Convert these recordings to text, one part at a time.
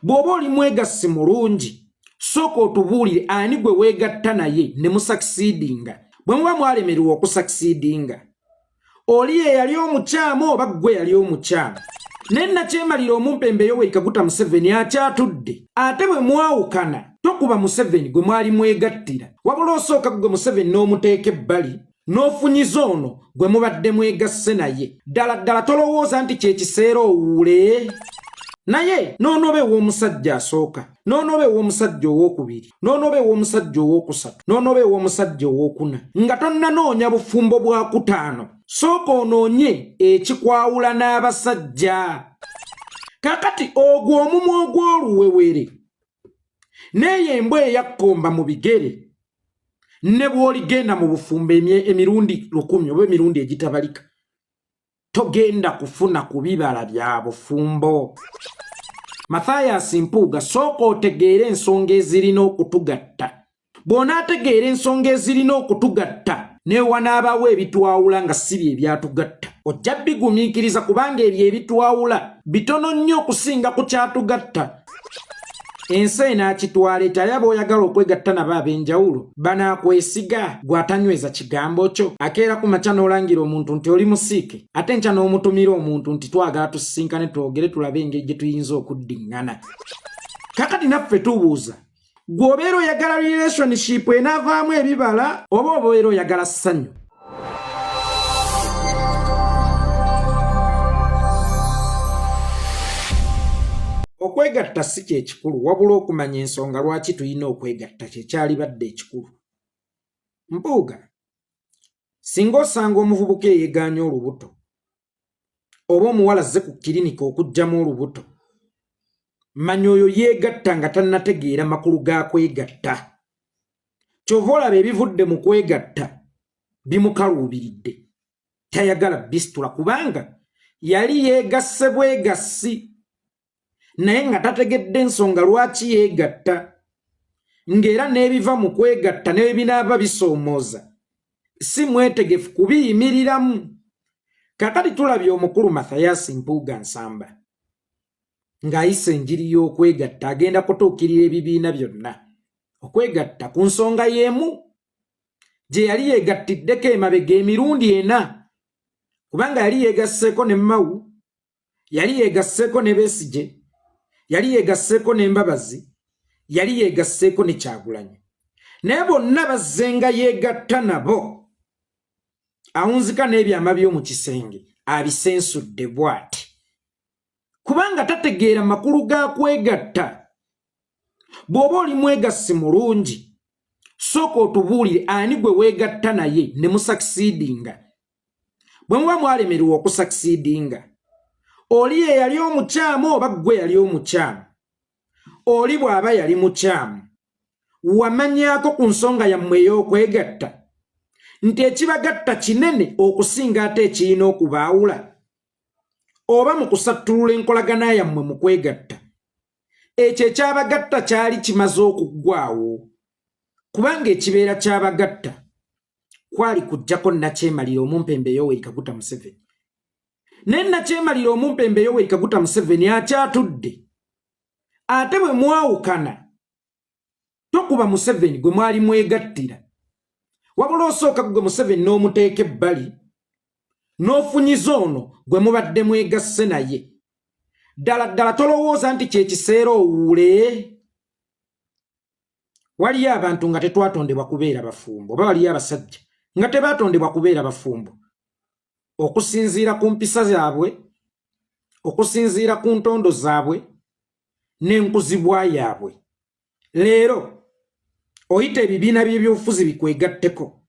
Bw'oba oli mwegassi mulungi, sooka otubuulire ani gwe weegatta naye ne musakisidinga. Bwe muba mwalemererwa okusakisidinga, oli ye yali omukyamu oba ggwe yali omukyamu? Naye nakyemalira omumpembe Yoweri Kaguta Museveni akyatudde. Ate bwe mwawukana, tokuba Museveni gwe mwali mwegattira, wabula osooka ggwe Museveni n'omuteeka ebbali n'ofunyiza ono gwe mubadde mwegasse naye. Ddala ddala tolowooza nti kye kiseera owuule? Naye n'onooba ew'omusajja asooka, n'onooba ew'omusajja ow'okubiri, n'onooba ew'omusajja ow'okusatu, n'onooba ew'omusajja ow'okuna, nga tonnanoonya bufumbo bwa kutaano, sooka onoonye ekikwawula n'abasajja. Kaakati ogwo omumwa ogw'oluwewere n'eyo embwa eyakkomba mu bigere, ne bw'oligenda mu bufumbo emirundi 1000 oba emirundi egitabalika, togenda kufuna ku bibala bya bufumbo. Mathias Mpuuga, sooka otegeere ensonga ezirina okutugatta. Bw'onaategeera ensonga ezirina okutugatta, newanaabaawo ebitwawula nga si bye byatugatta, ojja bigumiikiriza, kubanga ebyo ebitwawula bitono nnyo okusinga ku kyatugatta. Ensi enaakitwala etya? Aba oyagala okwegatta nabo ab'enjawulo banaakwesiga gw'atanyweza kigambo kyo? Akeera ku makya n'olangira omuntu nti oli musiike, ate enkya n'omutumira omuntu nti twagala tusisinkane twogere tulabe engeri gye tuyinza okuddiŋŋana. Kakati naffe tubuuza, gw'obeera oyagala relationship enaavaamu ebibala oba obeera oyagala ssanyu? Okwegatta si kye kikulu, wabula okumanya ensonga lwaki tulina okwegatta kye kyalibadde ekikulu. Mpuuga, singa osanga omuvubuka eyegaanya olubuto oba omuwala azze ku kirinika okuggyamu olubuto, manya oyo yeegatta nga tannategeera makulu ga kwegatta. Kyova olaba ebivudde mu kwegatta bimukaluubiridde, tayagala bisitula, kubanga yali yeegasse bwegassi naye nga tategedde ensonga lwaki yeegatta, ng'era n'ebiva mu kwegatta ne bwe binaaba bisoomooza si mwetegefu kubiyimiriramu. Kakati tulabye omukulu Mathias Mpuuga Nsamba ng'ayisa enjiri y'okwegatta, agenda kutuukirira ebibiina byonna okwegatta ku nsonga y'emu gye yali yeegattiddeko emabega emirundi ena, kubanga yali yeegasseeko ne Mao, yali yeegasseeko ne Besigye, yali yeegasseeko ne Mbabazi, yali yeegasseeko ne Kyagulanyi, naye bonna bazzenga yeegatta nabo awunzika n'ebyama by'omu kisenge abisensudde bw'ati, kubanga tategeera makulu ga kwegatta. Bw'oba oli mwegassi mulungi, sooka otubuulire ani gwe weegatta naye ne musakisidinga. Bwe muba mwalemererwa okusakisidinga, oli ye yali omukyamu oba ggwe yali omukyamu? Oli bw'aba yali mukyamu, wamanyaako ku nsonga yammwe ey'okwegatta nti ekibagatta kinene okusinga ate ekirina okubaawula? Oba mu kusattulula enkolagana yammwe mu kwegatta, ekyo ekyabagatta kyali kimaze okuggwaawo, kubanga ekibeera kyabagatta kwali kujjako nakyemalira omumpembe Yoweri Kaguta Museveni. Naye nakyemalira omumpembe Yoweri Kaguta Museveni akyatudde. Ate bwe mwawukana, tokuba Museveni gwe mwali mwegattira, wabula osooka ggwe Museveni n'omuteeka ebbali n'ofunyiza ono gwe mubadde mwegasse naye. Ddala ddala tolowooza nti kye kiseera owuule? Waliyo abantu nga tetwatondebwa kubeera bafumbo, oba waliyo abasajja nga tebatondebwa kubeera bafumbo, okusinziira ku mpisa zaabwe, okusinziira ku ntondo zaabwe n'enkuzibwa yaabwe. Leero oyita ebibiina by'ebyobufuzi bikwegatteko,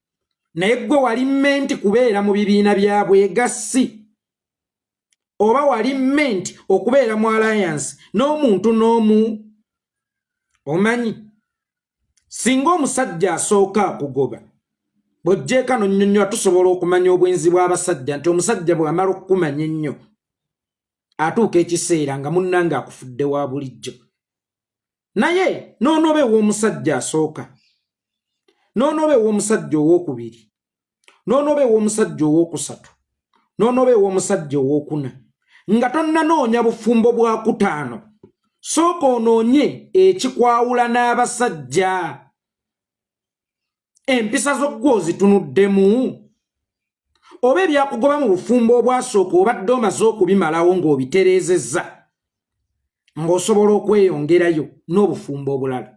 naye ggwe wali menti kubeera mu bibiina bya bwegassi, oba wali menti okubeera mu alliance n'omuntu n'omu? Omanyi, singa omusajja asooka akugoba, bw'ojjeeka n'onnyonnyola, tusobola okumanya obwenzi bw'abasajja nti omusajja bw'amala okukumanya ennyo atuuka ekiseera nga munnange akufudde wa bulijjo. Naye n'onooba ew'omusajja asooka, n'onooba ew'omusajja ow'okubiri, n'onooba ew'omusajja ow'okusatu, n'onooba ew'omusajja ow'okuna, nga tonnanoonya bufumbo bwa kutaano, Sooka onoonye ekikwawula n'abasajja. Empisa zo ggwe ozitunuddemu? Oba ebyakugoba mu bufumbo obwasooka obadde omaze okubimalawo ng'obitereezezza ng'osobola okweyongerayo n'obufumbo obulala?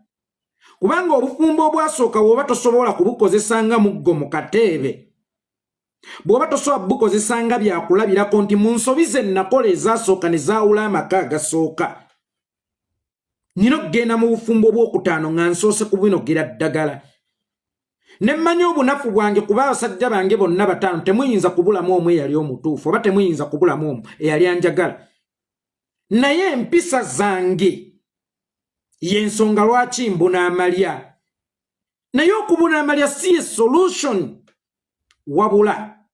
Kubanga obufumbo obwasooka bw'oba tosobola kubukozesa nga muggo mu kateebe, bw'oba tosobola bukozesa nga byakulabirako nti mu nsobi ze nnakola ezasooka ne zaawula amaka agasooka, nina okugenda mu bufumbo obwokutaano nga nsoose kubinogera ddagala ne mmanya obunafu bwange, kuba abasajja bange bonna bataano temuyinza kubulamu omu eyali omutuufu, oba temuyinza kubulamu omu eyali anjagala, naye empisa zange y'ensonga lwaki mbuna amalya. Naye okubuna amalya si ye solution, wabula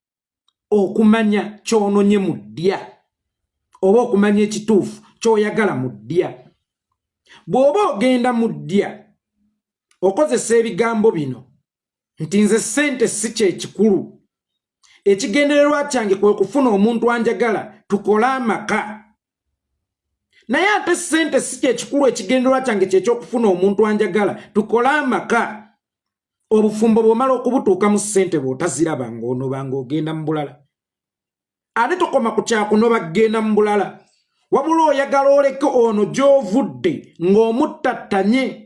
okumanya kyononye mu ddya oba okumanya ekituufu ky'oyagala mu ddya. Bw'oba ogenda mu ddya okozesa ebigambo bino nti nze ssente si kyekikulu, ekigendererwa kyange kwe kufuna omuntu anjagala tukole amaka. Naye ate ssente si kyekikulu, ekigendererwa kyange kyekyokufuna omuntu anjagala tukole amaka. Obufumbo bw'omala okubutuukamu ssente bw'otaziraba ng'onoba ng'ogenda mu bulala. Ate tokoma ku kyakunoba kugenda mu bulala, wabula oyagala oleke ono gy'ovudde ng'omuttattanye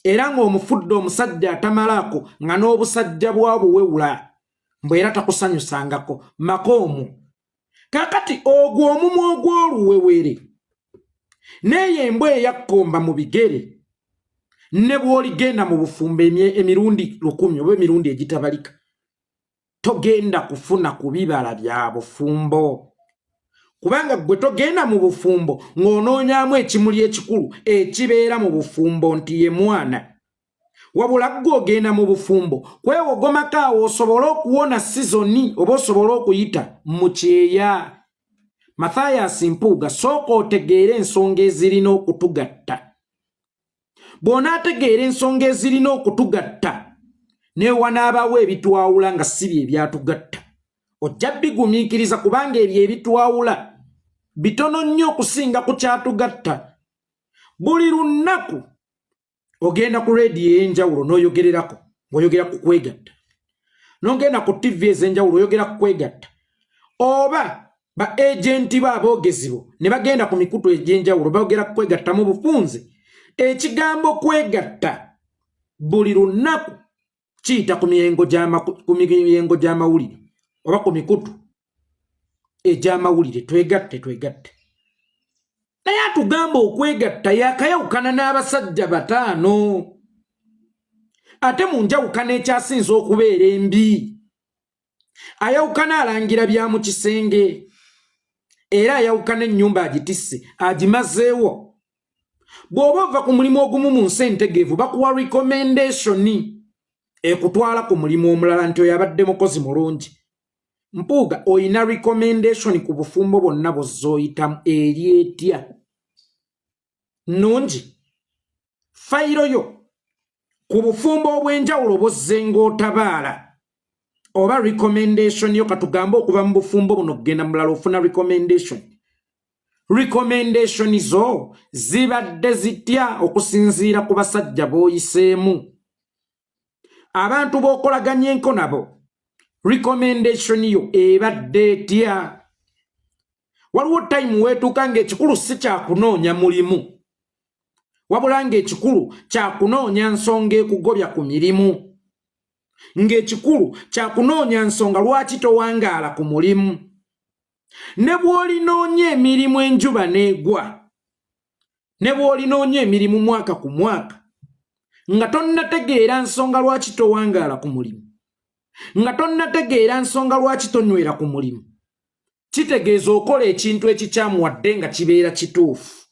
era ng'omufudde omusajja atamalaako, nga n'obusajja bwa buwewula mbwe era takusanyusangako maka omwo. Kaakati ogwo omumwa ogw'oluwewere n'eyo embwa eyakkomba mu bigere, ne bw'oligenda mu bufumbo emirundi 1000 oba emirundi egitabalika, togenda kufuna ku bibala bya bufumbo, kubanga ggwe togenda mu bufumbo ng'onoonyaamu ekimuli ekikulu ekibeera mu bufumbo nti ye mwana, wabula ggwe ogenda mu bufumbo kwewogomako awo osobole okuwona sizoni oba osobole okuyita mu kyeya. Mathias Mpuuga, sooka otegeere ensonga ezirina okutugatta. Bw'onaategeera ensonga ezirina okutugatta, neewanaabaawo ebitwawula nga si bye byatugatta, ojja bigumiikiriza, kubanga ebyo ebitwawula bitono nnyo okusinga ku kyatugatta. Buli lunaku ogenda ku rediyo ey'enjawulo n'oyogererako ng'oyogera ku kwegatta, n'ogenda ku ttivi ez'enjawulo oyogera ku kwegatta, oba ba agenti bo aboogezi bo ne bagenda ku mikutu egy'enjawulo boogera ku kwegatta. Mu bufunze ekigambo kwegatta buli lunaku kiyita ku miyengo gy'amawulire oba ku mikutu egy'amawulire, twegatte, twegatte. Naye atugamba okwegatta yakayawukana n'abasajja bataano, ate mu njawukana ekyasinze okubeera embi, ayawukana alangira bya mu kisenge, era ayawukana ennyumba agitisse agimazeewo. Bw'oba ova ku mulimu ogumu mu nsi entegeevu, bakuwa recommendation ekutwala ku mulimu omulala nti oyo abadde mukozi mulungi. Mpuuga, oyina recommendation ku bufumbo bwonna bw'ozooyitamu eri etya? Nnungi? Fayiro yo ku bufumbo obw'enjawulo bw'ozze ng'otabaala, oba recommendation yo, katugambe okuva mu bufumbo buno okugenda mulala ofuna recommendation, recommendation zo zibadde zitya okusinziira ku basajja b'oyiseemu, abantu b'okolaganye enko nabo? Recommendation yo ebadde etya? Waliwo time weetuuka ng'ekikulu si kyakunoonya mulimu, wabula ng'ekikulu kyakunoonya nsonga ekugobya ku mirimu, ng'ekikulu kyakunoonya nsonga lwaki towangaala ku mulimu. Ne bw'olinoonya emirimu enjuba n'egwa, ne bw'olinoonya emirimu mwaka ku mwaka, nga tonnategeera nsonga lwaki towangaala ku mulimu, nga tonnategeera nsonga lwaki tonywera ku mulimu, kitegeeza okola ekintu ekikyamu wadde nga kibeera kituufu.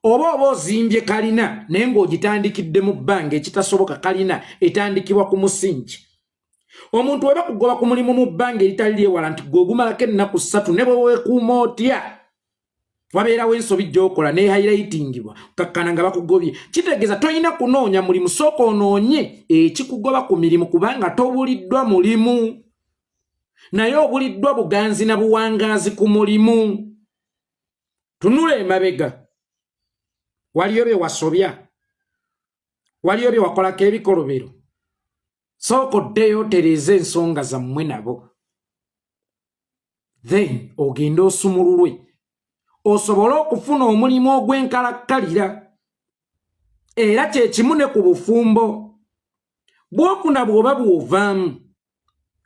Oba ozimbye kalina naye ng'ogitandikidde mu bbanga, ekitasoboka. Kalina etandikibwa ku musingi. Omuntu we bakugoba ku mulimu mu bbanga eritali lyewala nti gwe ogumalako ennaku 3, ne bwe weekuuma otya, wabeerawo ensobi gy'okola ne highlightingibwa kakkana nga bakugobye, kitegeeza tolina kunoonya mulimu. Sooka onoonye ekikugoba ku mirimu, kubanga tobuliddwa mulimu, naye obuliddwa buganzi na buwangaazi ku mulimu. Tunula emabega. Waliyo bye wasobya? Waliyo bye wakolako ebikolobero? Sooka oddeyo otereeze ensonga zammwe nabo, then ogende osumululwe osobole okufuna omulimu ogw'enkalakkalira. Era kye kimu ne ku bufumbo, bw'ofuna bw'oba bw'ovaamu,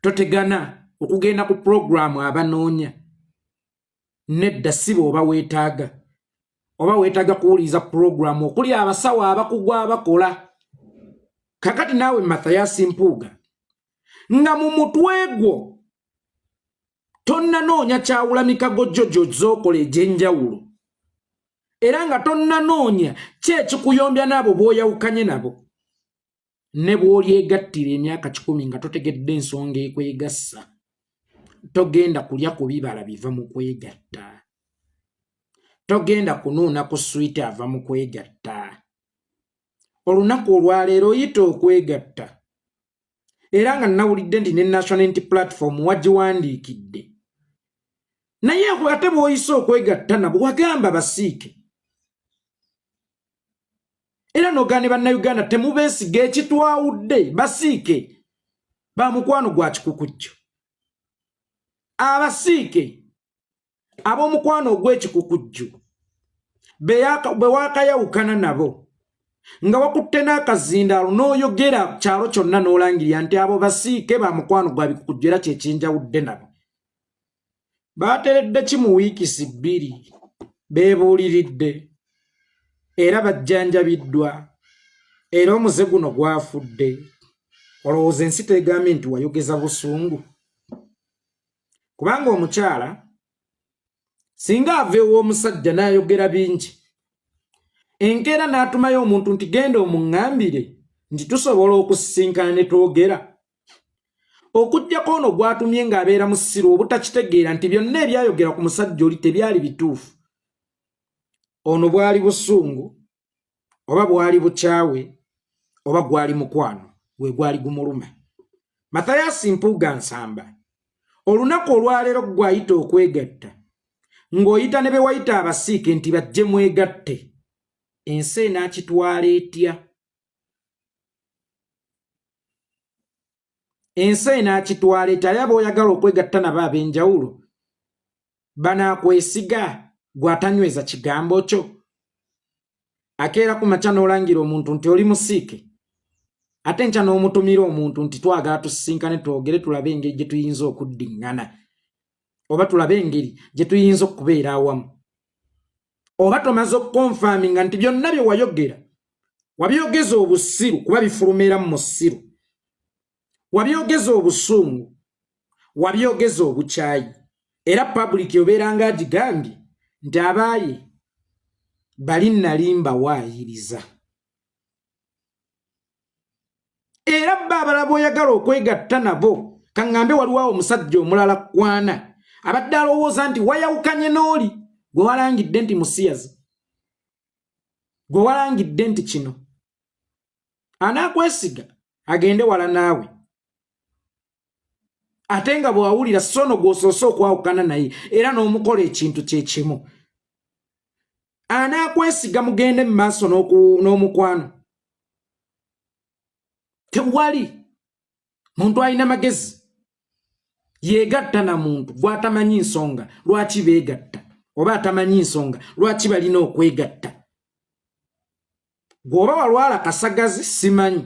totegana okugenda ku pulogulaamu abanoonya. Nedda, si bw'oba weetaaga, oba weetaaga kuwuliriza pulogulaamu okuli abasawo abakugu abakola. Kakati naawe Mathayasi Mpuuga, nga mu mutwe gwo tonnanoonya kyawula mikago gyo gy'ozookola egy'enjawulo, era nga tonnanoonya ki ekikuyombya n'abo b'oyawukanye nabo, ne bw'olyegattira emyaka 100 nga totegedde ensonga ekwegassa, togenda kulya ku bibala biva mu kwegatta, togenda kunuuna ku swiiti ava mu kwegatta. Olunaku olwaleero oyita okwegatta, era nga nawulidde nti ne National Unity Platform wagiwandiikidde, naye ate bw'oyise okwegatta nabo wagamba basiike, era nogaane Bannayuganda temubeesiga, ekitwawudde basiike ba mukwano gwa kikukujjo. Abasiike ab'omukwano ogw'ekikukujju be waakayawukana nabo nga wakutte n'akazindaalo n'oyogera kyalo kyonna n'olangirira nti abo basiike ba mukwano gwa bikukujju, era kyekinjawudde nabo. Baateredde ki mu wiikisi 2? Beebuuliridde era bajjanjabiddwa, era omuze guno gwafudde. Olowooza ensi tegambye nti wayogeza busungu? Kubanga omukyala singa ava ew'omusajja n'ayogera bingi, enkeera n'atumayo omuntu nti genda omuŋŋambire nti tusobola okusisinkana ne twogera, okuggyako ono gw'atumye ng'abeera musiru obutakitegeera nti byonna ebyayogera ku musajja oli tebyali bituufu, ono bwali busungu oba bwali bukyawe oba gwali mukwano gwe gwali gumuluma. Mathayasi Mpuuga Nsamba, olunaku olwaleero gwayita okwegatta ng'oyita ne be wayita abasiike nti bajje mwegatte, ensi enaakitwala etya? Ensi enaakitwala etya? Ali ab'oyagala okwegatta nabo ab'enjawulo banaakwesiga gw'atanyweza kigambo kyo? Akeera ku makya n'olangira omuntu nti oli musiike, ate enkya n'omutumira omuntu nti twagala tusisinkane twogere tulabe engeri gye tuyinza okuddiŋŋana, oba tulabe engeri gye tuyinza okubeera awamu, oba tomaze okukonfaminga nti byonna bye wayogera wabyogeza obusiru, kuba bifulumira mu musiru, wabyogeza obusungu, wabyogeza obukyayi, era public obeera nga agigambye nti abaaye bali nali mbawaayiriza. Era bba abalala b'oyagala okwegatta nabo, kaŋŋambe waliwo awo omusajja omulala kwana abadde alowooza nti wayawukanye n'oli gwe walangidde nti musiyazi, gwe walangidde nti kino, anaakwesiga agende wala naawe, ate nga bw'awulira sono gw'osoose okwawukana naye era n'omukola ekintu kye kimu, anaakwesiga mugende mu maaso n'omukwano? Tewali muntu alina magezi yeegatta na muntu gw'atamanyi nsonga lwaki beegatta, oba atamanyi nsonga lwaki balina okwegatta. Gw'oba walwala kasagazi simanyi,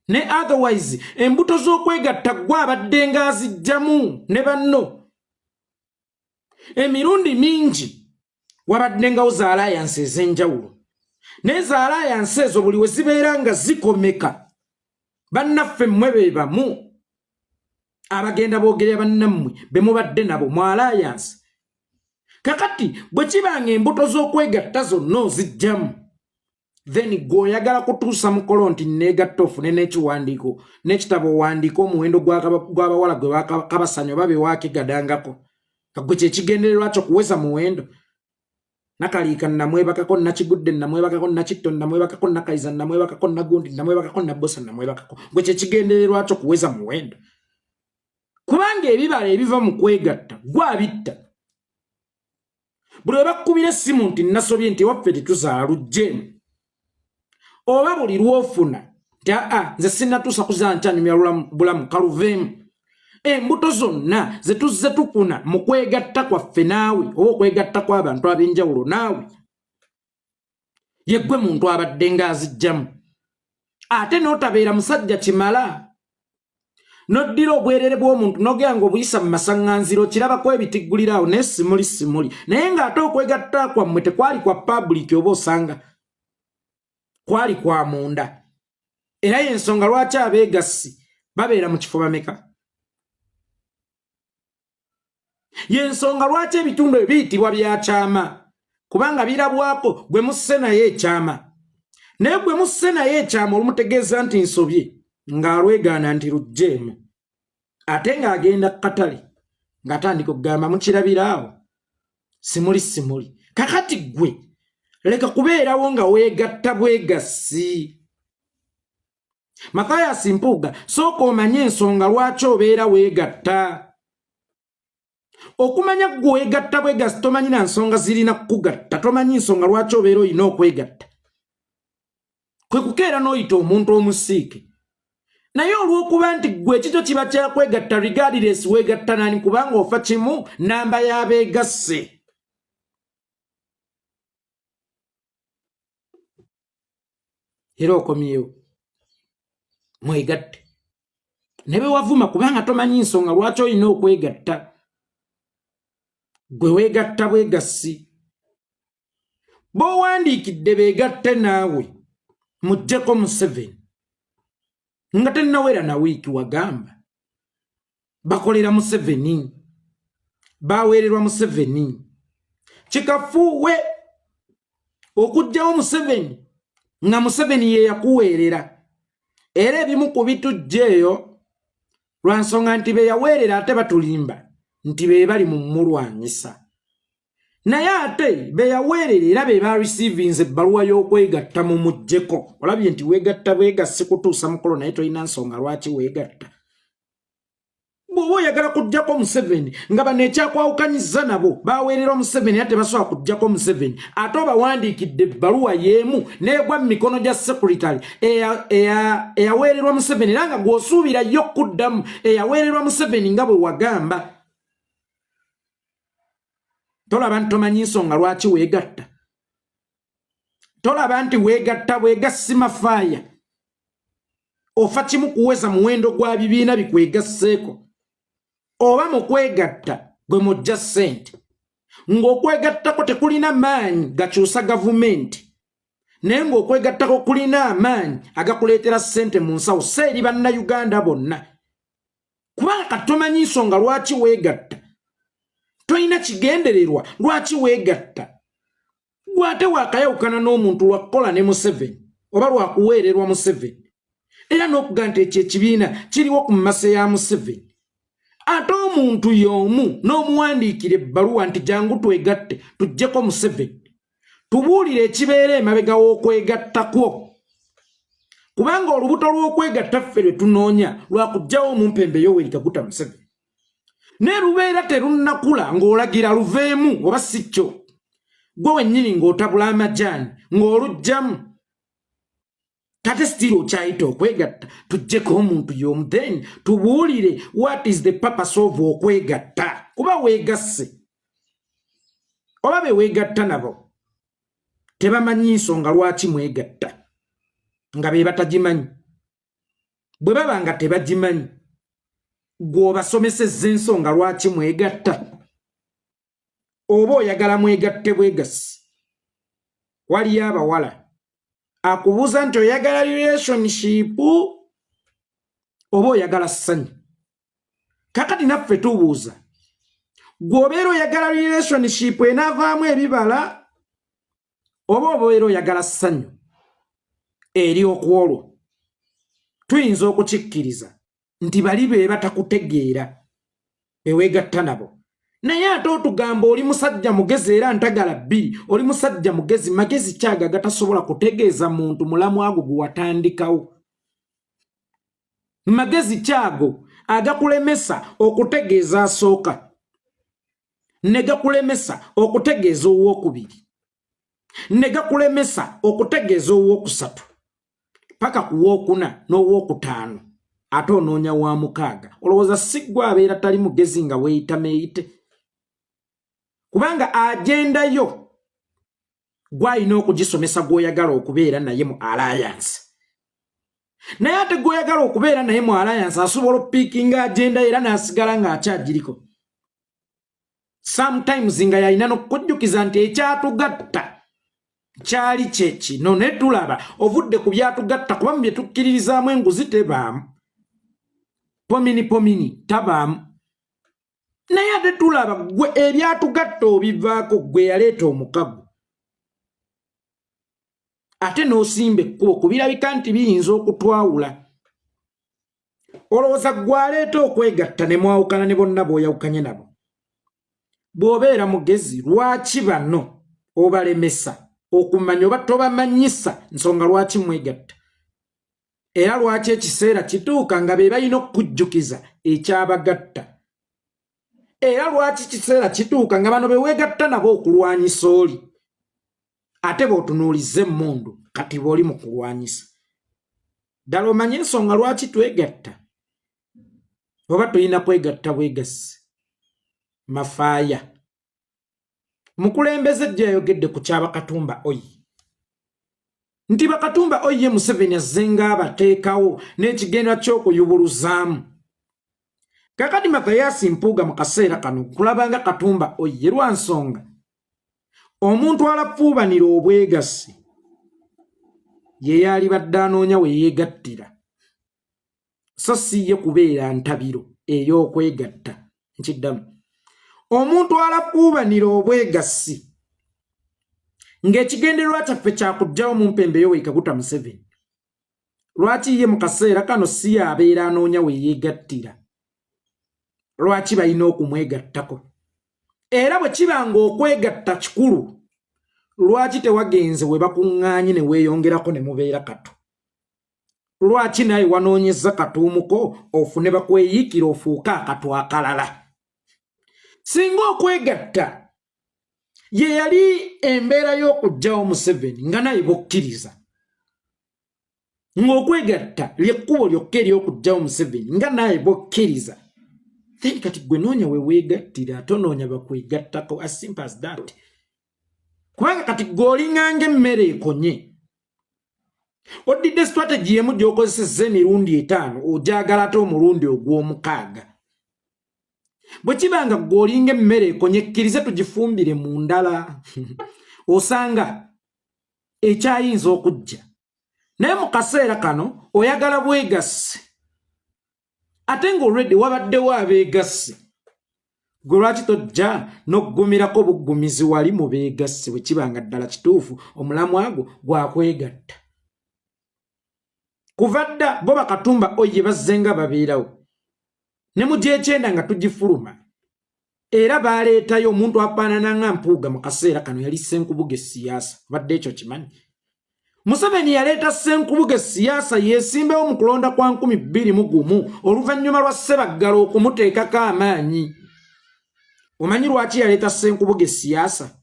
ne otherwise embuto z'okwegatta gwe abadde ng'azijjamu ne banno. Emirundi mingi wabaddengawo za alliance ez'enjawulo, naye za alliance ezo buli we zibeera nga zikomeka, bannaffe mmwe be bamu abagenda boogerera bannammwe be mubadde nabo mu alliance. Kakati bwe kiba nga embuto z'okwegatta zonna ozijjamu, then gw'oyagala kutuusa mukolo nti neegatta ofune n'ekiwandiiko n'ekitabo owandiike omuwendo gw'abawala gwe bakabasanya oba bewakegadangako, nga gwe kyekigendererwa kyo kuweza muwendo. Nakaliika namwebakako, nakigudde namwebakako, nakitto namwebakako, nakayiza namwebakako, nagundi namwebakako, nabosa namwebakako, gwe kyekigendererwa kyo kuweza muwendo, kubanga ebibala ebiva mu kwegatta gwabitta. Buli we bakkubira essimu nti nasobye nti ewaffe tetuzaala lujjeemu, oba buli lwofuna nti aa nze sinnatuusa kuzaala nkyanyumya bulamu kaluveemu. Embuto zonna ze tuzze tufuna mu kwegatta kwaffe naawe oba okwegatta kw'abantu ab'enjawulo naawe, yeggwe muntu abadde ng'azijjamu, ate n'otabeera musajja kimala n'oddira obwerere bw'omuntu n'ogera ng'obuyisa mu masaŋŋanzira, okirabako ebitiggulira awo naye simuli simuli, naye ng'ate okwegatta kwammwe tekwali kwa paabuliki, oba osanga kwali kwa munda. Era y'ensonga lwaki abeegassi babeera mu kifo bameka, Yensonga lwaki ebitundu ebyo biyitibwa bya kyama, kubanga birabwako gwe musse naye ekyama. Naye gwe musse naye ekyama olumutegeeza nti nsobye, ng'alwegaana nti lujjeemu, ate ng'agenda ku katale ng'atandika okugamba mukirabira awo simuli simuli. Kakati ggwe leka kubeerawo nga weegatta bwegassi. Mathias Mpuuga, sooka omanye ensonga lwaki obeera weegatta. Okumanya ggwe weegatta bwegassi, tomanyi na nsonga zirina kukugatta, tomanyi nsonga lwaki obeera olina okwegatta, kwe kukeera n'oyita omuntu omusiike. Naye olw'okuba nti ggwe ekikyo kiba kyakwegatta regardless weegatta nani, kubanga ofa kimu namba y'abeegasse. Era okomyewo mwegatte ne bewavuma, kubanga tomanyi nsonga lwaki olina okwegatta. Gwe weegatta bwegassi, b'owandiikidde beegatte naawe muggyeko Museveni nga tennawera na wiiki, wagamba bakolera Museveni, baweererwa Museveni. Kikafuuwe okuggyawo Museveni nga Museveni ye yakuweerera. Era ebimu ku bitujja eyo lwa nsonga nti be yaweerera ate batulimba nti be bali mu mulwanyisa, naye ate be yaweerera era be bareceivinze ebbaluwa y'okwegatta mu muggyeko. Olabye nti weegatta bwegassi kutuusa mukolo, naye tolina nsonga lwaki weegatta. Bw'oba oyagala kuggyako Museveni nga bano ekyakwawukanyiza nabo baweerera Museveni era tebasobola kuggyako Museveni, ate obawandiikidde ebbaluwa y'emu n'egwa mu mikono gya sekuritale eyaweererwa Museveni, era nga gw'osuubira yo okuddamu eyaweererwa Museveni nga bwe wagamba. Tolaba nti tomanyi nsonga lwaki weegatta? Tolaba nti weegatta bwegassi mafaaya, ofa kimu kuweza muwendo gwa bibiina bikwegasseeko, oba mu kwegatta gwe mujja ssente, ng'okwegattako tekulina maanyi gakyusa gavumenti, naye ng'okwegattako kulina amaanyi agakuleetera ssente mu nsawo, si eri Bannayuganda bonna, kubanga kati tomanyi nsonga lwaki weegatta, tolina kigendererwa lwaki weegatta. Gwe ate waakayawukana n'omuntu lwakukola ne Museveni oba lwakuweererwa Museveni, era n'okuga nti ekyo ekibiina kiriwo ku mmase ya Museveni, ate omuntu y'omu n'omuwandiikira ebbaluwa nti jangu twegatte tuggyeko Museveni. Tubuulire ekibeera emabega w'okwegatta kwo, kubanga olubuto lw'okwegatta ffe lwe tunoonya lwakuggyawo omumpembe Yoweri Kaguta Museveni, naye lubeera terunnakula ng'olagira luveemu, oba si kyo gwe wennyini ng'otabula amajaani ng'oluggyamu. Kate still okyayita okwegatta tuggyeko omuntu y'omu. Then tubuulire, what is the purpose of okwegatta? Kuba weegasse, oba be weegatta nabo tebamanyi nsonga lwaki mwegatta, nga be batagimanyi. Bwe baba nga tebagimanyi, gw'obasomesezza ensonga lwaki mwegatta, oba oyagala mwegatte bwegassi? Waliyo abawala akubuuza nti oyagala relationship oba oyagala ssanyu? Kakati naffe tubuuza, gw'obeera oyagala relationship enaavaamu ebibala, oba obeera oyagala ssanyu eri okwolwo? Tuyinza okukikkiriza nti bali be batakutegeera beweegatta nabo, naye ate otugamba oli musajja mugezi era ntagala bbiri, oli musajja mugezi. Magezi kyaga gatasobola kutegeeza muntu mulamu ago gwe watandikawo? Magezi kyago agakulemesa okutegeeza asooka? Ne gakulemesa okutegeeza ow'okubiri, ne gakulemesa okutegeeza ow'okusatu, paka ku wookuna n'owookutaano, ate onoonya wa mukaaga. Olowooza si ggwe abeera tali mugezi nga weeyita meeyite? Kubanga agenda yo gwalina okugisomesa gw'oyagala okubeera naye mu alliance, naye ate gw'oyagala okubeera naye mu alliance asobola okupiikinga agenda era n'asigala ng'akyagiriko sometimes, nga yalina n'okukujjukiza nti ekyatugatta kyali kye kino, naye tulaba ovudde ku byatugatta, kuba mu bye tukkiririzaamu enguzi tebaamu, pomini pomini tabaamu, naye ate tulaba gwe ebyatugatta obivaako. Gwe yaleeta omukago ate n'osimba ekkubo ku birabika nti biyinza okutwawula. Olowooza gwe aleeta okwegatta ne mwawukana ne bonna b'oyawukanye nabo, bw'obeera mugezi, lwaki bano obalemesa okumanya oba tobamanyisa nsonga lwaki mwegatta, era lwaki ekiseera kituuka nga be balina okukujjukiza ekyabagatta, era lwaki kiseera kituuka nga bano be weegatta nabo okulwanyisa oli, ate bw'otunuuliza emmundu kati bw'oli mu kulwanyisa? Ddala omanye ensonga lwaki twegatta, oba tulina kwegatta bwegassi mafaaya? Mukulembeze jjo yayogedde ku kyabakatumba oyi nti bakatumba oye Museveni azzenga abateekawo n'ekigendera ky'okuyubuluzaamu. Kakati Mathayasi Mpuuga mu kaseera kano kulabanga Katumba oye lwa nsonga omuntu alafuubanira obwegassi ye yalibadde anoonya we yeegattira, so si ye kubeera ntabiro ey'okwegatta. Nkiddamu, omuntu alafuubanira obwegassi ng'ekigendererwa kyaffe kyakuggyawo mu mpembe Yoweri Kaguta Museveni, lwaki ye mu kaseera kano si yabeera anoonya we yeegattira? Lwaki balina okumwegattako? Era bwe kiba ng'okwegatta kikulu, lwaki tewagenze we bakuŋŋaanye ne weeyongerako ne mubeera kato? Lwaki naye wanoonyezza katuumuko ofune bakweyiikira ofuuke akatu akalala? Singa okwegatta ye yali embeera y'okuggyawo Museveni, nga naye bokkiriza ng'okwegatta lyekkubo lyokka ery'okuggyawo Museveni, nga naye bokkiriza, then kati gwe noonya we weegattira, tonoonya bakwegattako, as simple as that. Kubanga kati gwe olinganga emmere ekonye, oddidde strategy emu gy'okozesezza emirundi etaano, ogyagala ate omulundi ogw'omukaaga. Bwe kiba nga gwe olinga emmere ekonye, kkirize tugifumbire mu ndala, osanga ekyayinza okujja. Naye mu kaseera kano oyagala bwegasse, ate nga olwedde wabaddewo abeegasse. Gwe lwaki tojja n'okuggumirako buggumizi wali mu beegasse, bwe kiba nga ddala kituufu omulamwa gwo gwakwegatta? Kuva dda bo bakatumba oye bazzenga babeerawo ne mu gyekyenda nga tugifuluma, era baleetayo omuntu afaanana nga Mpuuga. Mu kaseera kano yali Ssenkubuge siyaasa, obadde ekyo kimanyi? Museveni yaleeta Ssenkubuge siyaasa yeesimbewo mu kulonda kwa 2001 oluvannyuma lwa Ssebaggala okumuteekako amaanyi. Omanyi lwaki yaleeta Ssenkubuge siyaasa?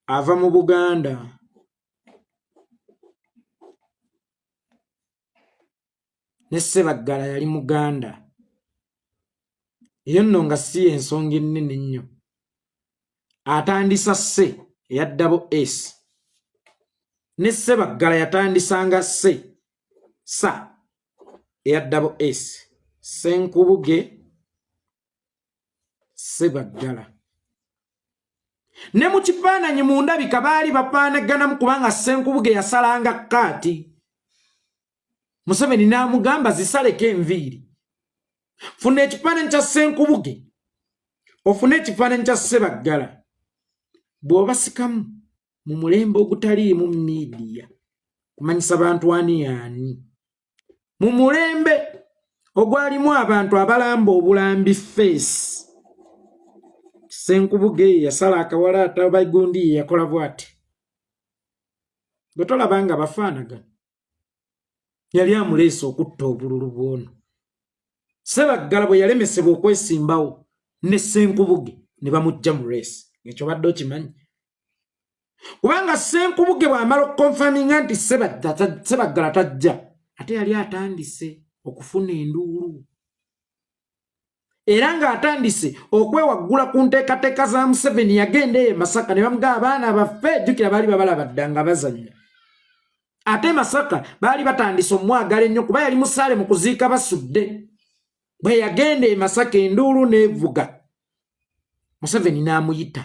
Ava mu Buganda. Ne Ssebaggala yali Muganda. Eyo nno nga si ensonga ennene ennyo. Atandisa se eya double s, ne Ssebaggala yatandisanga se sa eya double s, Ssenkubuge Ssebaggala. Ne mu kifaananyi mu ndabika baali bafaanaganamu, kubanga Ssenkubuge yasalanga kaati, Museveni n'amugamba zisaleko enviiri. Funa ekifaananyi kya Ssenkubuge, ofune ekifaananyi kya Ssebaggala, bw'obasikamu mu mulembe ogutaliimu miidiya kumanyisa bantu ani yaani, mu mulembe ogwalimu abantu abalamba obulambi feesi, Ssenkubuge ye yasala akawala atabagundi ye yakola bwati, gwe tolaba nga bafaanagana? Yali amuleese okutta obululu bwono. Ssebaggala bwe yalemesebwa okwesimbawo, Ne Ssenkubuge ne bamujja mu race. Ekyo badde okimanyi, kubanga Ssenkubuge bw'amala okukonfaminga nti Ssebaggala tajja, ate yali atandise okufuna enduulu era ng'atandise okwewaggula ku nteekateeka za Museveni. Yagenda eyo e Masaka ne bamugaa abaana baffe, jjukira baali babalaba dda nga bazannya, ate e Masaka baali batandise omwagala ennyo kuba yali musaale mu kuziika Basudde. Bwe yagenda e Masaka enduulu n'evuga, Museveni n'amuyita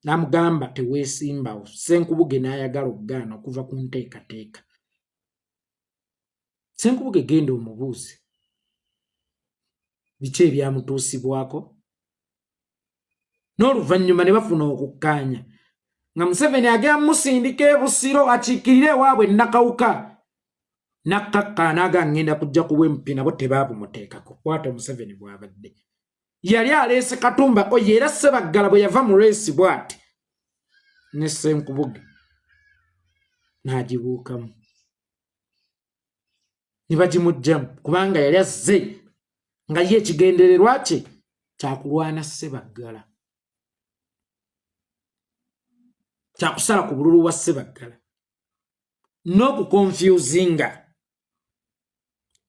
n'amugamba teweesimbawo. Ssenkubuge n'ayagala okugaana okuva ku nteekateeka. Ssenkubuge genda omubuuze biki ebyamutuusibwako, n'oluvannyuma ne bafuna okukkaanya nga Museveni agenda musindika e Busiro akiikirire ewaabwe Nakawuka. Nakkakkaana aga ngenda kujja ku bwempi, nabo tebaabumuteekako. Kwata Museveni bw'abadde yali aleese Katumba oyo, era Ssebaggala bwe yava mu reesi bw'ati ne Ssenkubuge n'agibuukamu ne bagimuggyamu, kubanga yali azze nga ye ekigendererwa kye kyakulwana Ssebaggala, kyakusala ku bululu bwa Ssebaggala n'okukonfusinga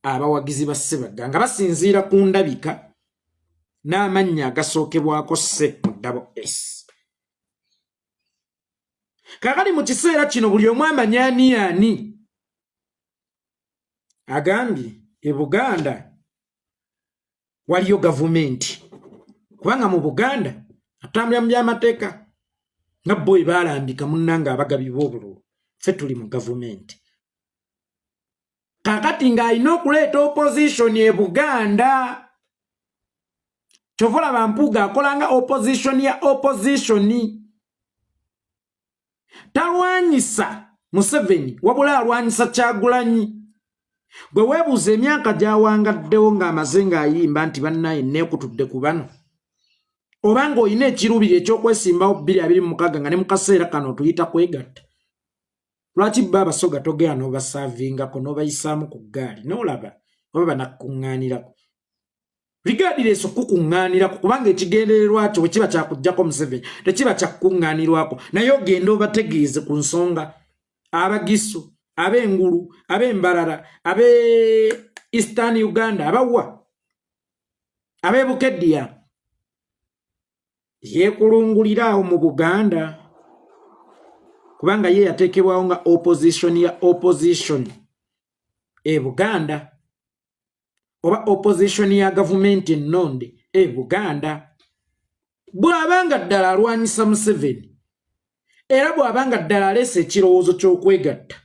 abawagizi ba Ssebagga nga basinziira ku ndabika n'amannya agasookebwako sse mu ddabo s. Kakati mu kiseera kino buli omu amanyi ani ani agambye e Buganda waliyo gavumenti, kubanga mu Buganda atambulira mu byamateeka nga bo bwe baalambika munnanga abagabi b'obululu, ffe tuli mu gavumenti. Kakati ng'alina okuleeta opposition e Buganda, kyova olaba Mpuuga akola nga opposition ya opposition, talwanyisa Museveni wabula alwanyisa Kyagulanyi. Gwe weebuuza emyaka gy'awangaddewo ng'amaze ng'ayimba nti bannaye neekutudde ku bano, oba ng'olina ekiruubiri eky'okwesimbawo 2026 nga ne mu kaseera kano otuyita kwegatta, lwaki bba Abasoga togera n'obasaavingako n'obayisaamu ku ggaali n'olaba oba banakuŋŋaanirako? Regardless okukuŋŋaanirako, kubanga ekigendererwa kyo bwe kiba kyakuggyako Museveni tekiba kyakukuŋŋaanirwako, naye ogenda obategeeze ku nsonga Abagisu, ab'engulu, ab'Embarara, ab'e Eastern Uganda, abawa ab'e Bukeddiya yeekulungulira awo mu Buganda, kubanga ye yateekebwawo nga opposition ya opposition e Buganda oba opposition ya gavumenti ennonde e Buganda. Bw'aba nga ddala alwanyisa Museveni era bw'aba nga ddala aleese ekirowoozo ky'okwegatta,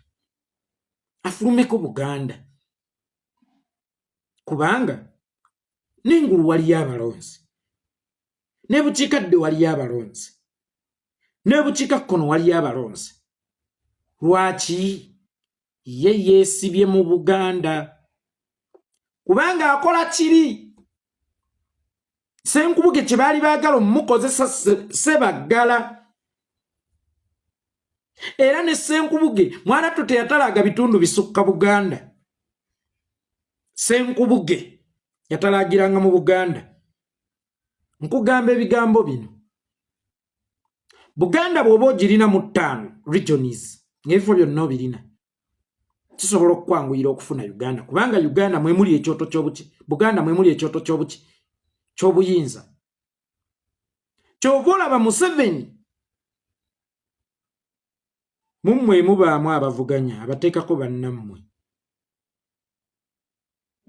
afulumeko Buganda, kubanga n'engulu waliyo abalonzi, ne bukiikaddyo waliyo abalonzi, ne bukiikakkono waliyo abalonzi. Lwaki ye yeesibye mu Buganda? Kubanga akola kiri Ssenkubuge kye baali baagala omukozesa Ssebaggala, era ne Ssenkubuge mwanattu teyatalaaga bitundu bisukka Buganda. Ssenkubuge yatalaagiranga mu Buganda. Nkugamba ebigambo bino, Buganda bw'oba ogirina mu ttaano regions ng'ebifo byonna obirina, kisobola okukwanguyira okufuna Uganda, kubanga Uganda mwemuli ekyoto ky'obuki, Buganda mwemuli ekyoto ky'obuki ky'obuyinza. Kyova olaba Museveni mummwe mubaamu abavuganya abateekako bannammwe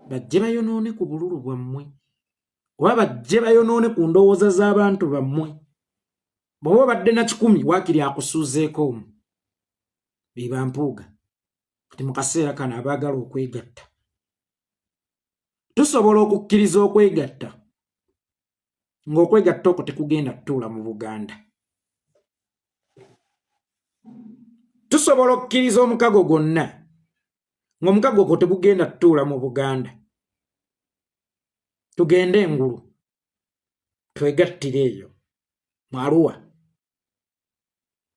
bajje bayonoone ku bululu bwammwe oba bajje bayonoone ku ndowooza z'abantu bammwe. Bw'oba obadde na 100, waakiri akusuuzeeko omu. Be Bampuuga kati mu kaseera kano abaagala okwegatta. Tusobola okukkiriza okwegatta ng'okwegatta okwo tekugenda kutuula mu Buganda. Tusobola okukkiriza omukago gwonna ng'omukago ogwo tegugenda kutuula mu Buganda. Tugende engulu twegattire eyo mu Arua,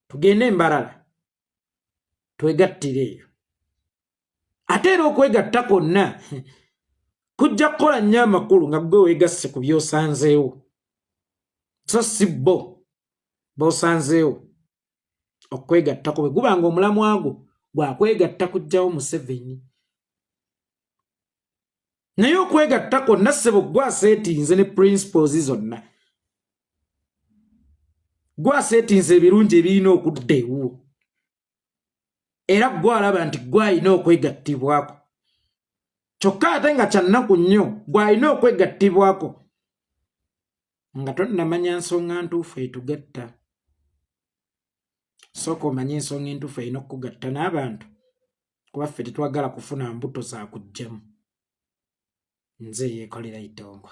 tugende Embarara twegattire eyo. Ate era okwegatta kwonna Kujja kukola nnyo amakulu nga ggwe weegasse ku by'osanzeewo, so si bo b'osanzeewo okwegattako. Bwe guba nga omulamwa gwo gwakwegatta kuggyawo Museveni, naye okwegatta kwonna, ssebo, gwaseetinze ne principles zonna, gwaseetinze ebirungi ebirina okudda ewuwo, era gwalaba nti gwalina okwegattibwako. Kyokka ate nga kyannaku nnyo, gwalina okwegattibwako nga tonnamanya nsonga ntuufu etugatta. Sooka omanye ensonga entuufu erina okukugatta n'abantu, kuba ffe tetwagala kufuna mbuto za kujjamu. Nze Yekolera Itongwa.